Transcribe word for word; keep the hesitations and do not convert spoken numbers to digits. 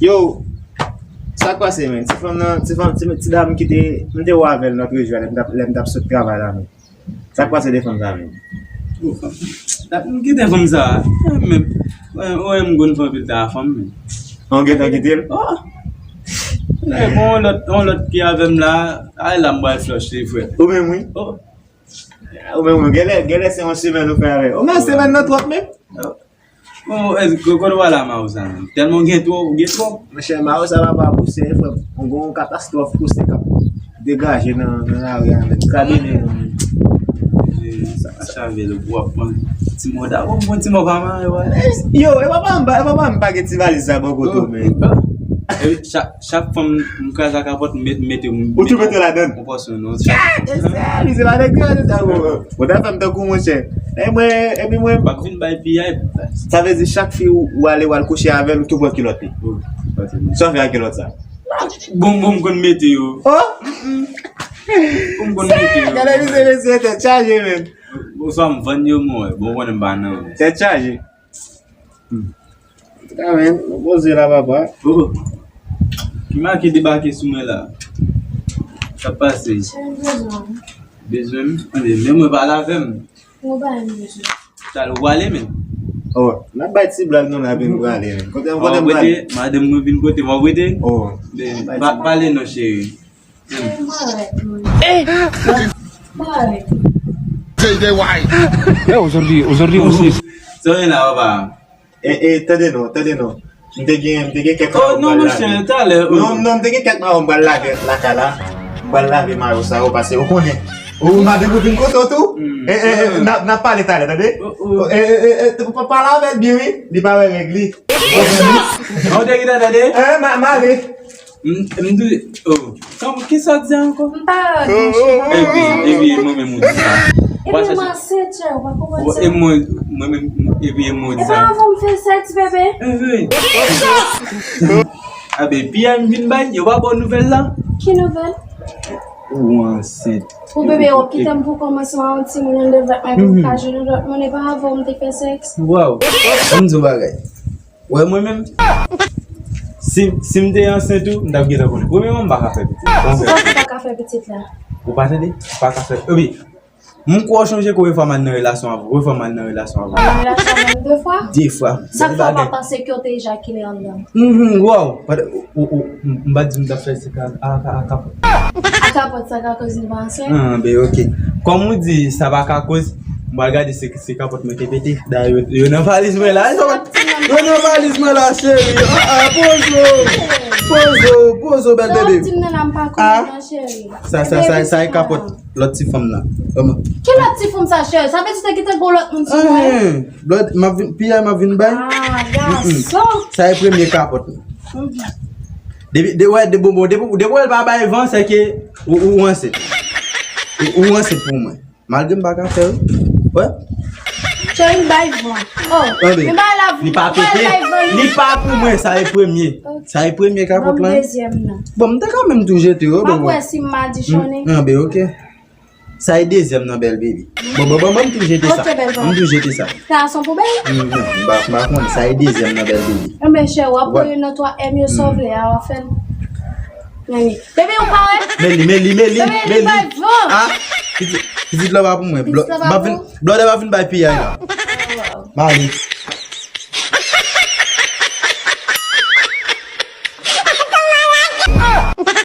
Yo, sa k pase, men? Ti fanm nan, ti fanm, ti, ti dam ki te, m te wè avè l nan trejwa lè m t ap, lè m t ap sot travay la, men. Sa k pase de fanm sa, men? M kite fanm sa, men, mwen, mwen, m konn fè anpil tan a fanm, men. An gentan kite l? Oh! Eh, bon, yon lòt, yon lòt ki avè m la, ay la, m pral flòch li, frè. Ou menm, wi. Oh! Ou menm, wi. Genlè, genlè se yon semèn ou fè avè l. Ou menm, semèn nan twòp, men. Bon, e, ko-, kote w ale a Mawosa, menm? Tèlman w gen twò, w gen twò. Monchè, Mawosa papa pouse, frè. Yon gwo katastwòf pouse k ap degaje nan, nan lari a, menm. Kraze men, menm. Sa, sa chave l, w ap pran ti mò da, w ap pran ti mò pa mare, wè. Yo, e papa m pa, e papa m pa gen ti valiz sa bò kote w, men. E, chak, chak fwa m, m kraze a kapòt, m met, m mete, m Ou tou mete ladan l? Ou pòs non. Ah, se sa, li se pa nèg yo, se sa, bon. Bon, ta fè m tankou monchè. E mwen, epi mwen. M ap vin bay piyay. Sa vle di chak fi ou, ou ale, w al kouche avè l, ou tou pran kilòt li. Wi. Sa w fè ak kilòt sa? Bon, bon, m konn mete yo. Oh! Bon, m konn mete yo. Gade misye, mesye, tèt chaje, men. Oswa m vann yo, mwen, bon, konnen m pa nan. Tèt chaje. Hmm. Antouka, men, nou poze la, papa. Oh. Ki make debake sou mwen la? Sa pase? Bezwen m? Tande, men mwen pale avè m. Ou pa bezwen. Talè ou ale, men. Oh, n ap bay ti blag nou la, vin prale, men. Kote, kote m prale? Madanm mwen vin kote m, w ap rete? Oh. Pa, pale non, cheri. Mwen pa rete, mwen. Eh! Mwen pa rete. J J Y. Eh, aujourd'hui, aujourd'hui aussi. Sa w gen la, papa? E, e, tande non, tande non. M te gen, m te gen kèk mawon m pral lave. Oh, non, monchè, talè. Non, non, m te gen kèk mawon m pral lave lakay la. M pral lave mayo sa yo, paske ou konnen. Ou madanm ou vin kote w tou? E, e, e, n ap, n ap pale talè, tande? E, e, e, e, pa, pale avè l byen, wi. Li pa wè règ li. Ou te gentan tande? E, m a, m ale. M, m di, oh. Kòman, kisa w di ankò? M pa wè non, cheri. Epi, epi, e mwen menm ou di sa. Epi m ansent, cheri, ou pa konprann sa? E mwen, mwen menm, epi e mwen ou di sa. E pa avan m fè sèks, bebe? Epi. Abe, piyay m vin bay, yo pa ba w nouvèl la? Ki nouvèl? Ou ansent. Ou bebe, w ap kite m pou kòmanse yon timoun anndan vant mwen, pou m ka jwenn yon lòt moun, e pa avan m te fè sèks? Waw. Ban m di w bagay. Wè mwen menm, si, si m te ansent ou, m t ap gentan konnen. Premyèman, m pa ka fè pitit. Ou pa ka fè pitit la? Ou pa tande? M pa ka fè. Epi, m kwè w chonje premye fwa m al nan relasyon avè w. Premye fwa m al nan relasyon avè w. Nan relasyon menm de fwa? De fwa. Sa k fè w pa panse ke w te ejakile anndan? Mhm, waw. Ou, ou, m, m pa t di m t ap fè sèks a, a, a kapòt. A kapòt, sa ka koz li pa ansent? Ah, ben, ok. Kòm ou di, sa pa ka koz, m pral gade se, se kapòt mwen te pete. Dayè, yo, yo nan valiz mwen la. Yo nan valiz mwen la, cheri. Ah, ah, pozo. Pozo, pozo, bèl bebe. Sa w di m nan la, m pa konnen non, cheri. Sa, sa, sa, sa e kapòt lòt ti fanm nan. Kòman? Ki lòt ti fanm sa, cheri? Sa vle di te gentan gen lòt moun sou mwen? Blòd, m ap vin, piyay m ap vin bay. Ah, gason. Sa e premye kapòt mwen. Depi, de, wè, de, bon, bon, depi, depi w wè l pa bay van, se ke ou, ou ansent. Ou, ou ansent pou mwen. Malgre m pa ka fè l. Wè. Cheri, m bay van. Oh, men bay la, li pa pete. Li pa pou mwen, sa e premye. Sa e premye kapòt la. Ban m dezyèm nan. Bon, m te kanmenm tou jete yo. M ap wè si m madichonnen. Ah, ben, ok. Sa e dezyèm nan, bèl baby. Bon, bon, bon, bon, m tou jete sa. Ok, bèl baby. M tou jete sa. Sa a son poubèl? M, m, m pa, m pa konn. Sa e dezyèm nan, bèl baby. Enben, chè, w ap pran youn nan twa M yo, sa w vle a, w ap fè l. Baby, ou pa wè? Men li, men li, men li, men li. Baby, li bay van. Ah, pitit, pitit la pa pou mwen. Pitit la pa pou ou? Blòdè pa vin bay piyay la. Oh, wow. M ale.